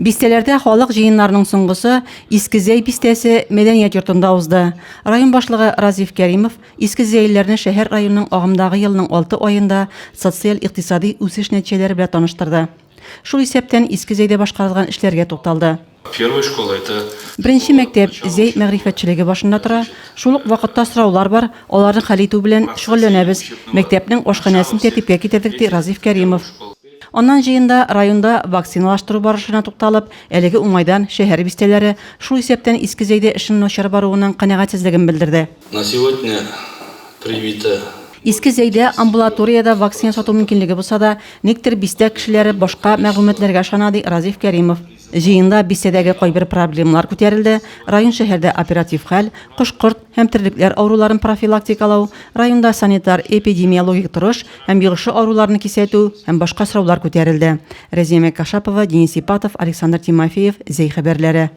Бистәләрдә халык җыеннарының соңгысы Иске Зәй бистәсе мәдәният йортында узды. Район башлыгы Разиф Кәримов Иске Зәйлеләрне шәһәр районының агымдагы елның алты аенда социаль-икътисади үсеш нәтиҗәләре белән таныштырды. Шул исәптән Иске Зәйдә башкарылган эшләргә тукталды. Первая школа это. Беренче мәктәп Зәй мәгърифәтчелеге башында тора. Шул ук вакытта сораулар бар, аларны хәл итү белән шөгыльләнәбез. Мәктәпнең ашханәсен тәртипкә китердек, ди Разиф Кәримов. Аннан җыенда районда вакциналаштыру барышына тукталып, әлеге уңайдан шәһәр бистәләре, шул исәптән Иске Зәйдә эшнең начар баруыннан канәгатьсезлеген белдерде. На сегодня привито. Иске Зәйдә амбулаториядә вакцина сату мөмкинлеге булса да, никтер бистә кешеләре башка мәгълүматларга ышана, ди Разиф Кәримов. Җыенда бистәдәге кайбер проблемалар күтәрелде, район-шәһәрдә оператив хәл, кош-корт һәм терлекләр авыруларын профилактикалау, районда санитар-эпидемиологик торыш һәм йогышлы авыруларны кисәтү һәм башка сораулар күтәрелде. Рәзия Мәккашапова, Денис Ипатов, Александр Тимофеев, Зәй хәбәрләре.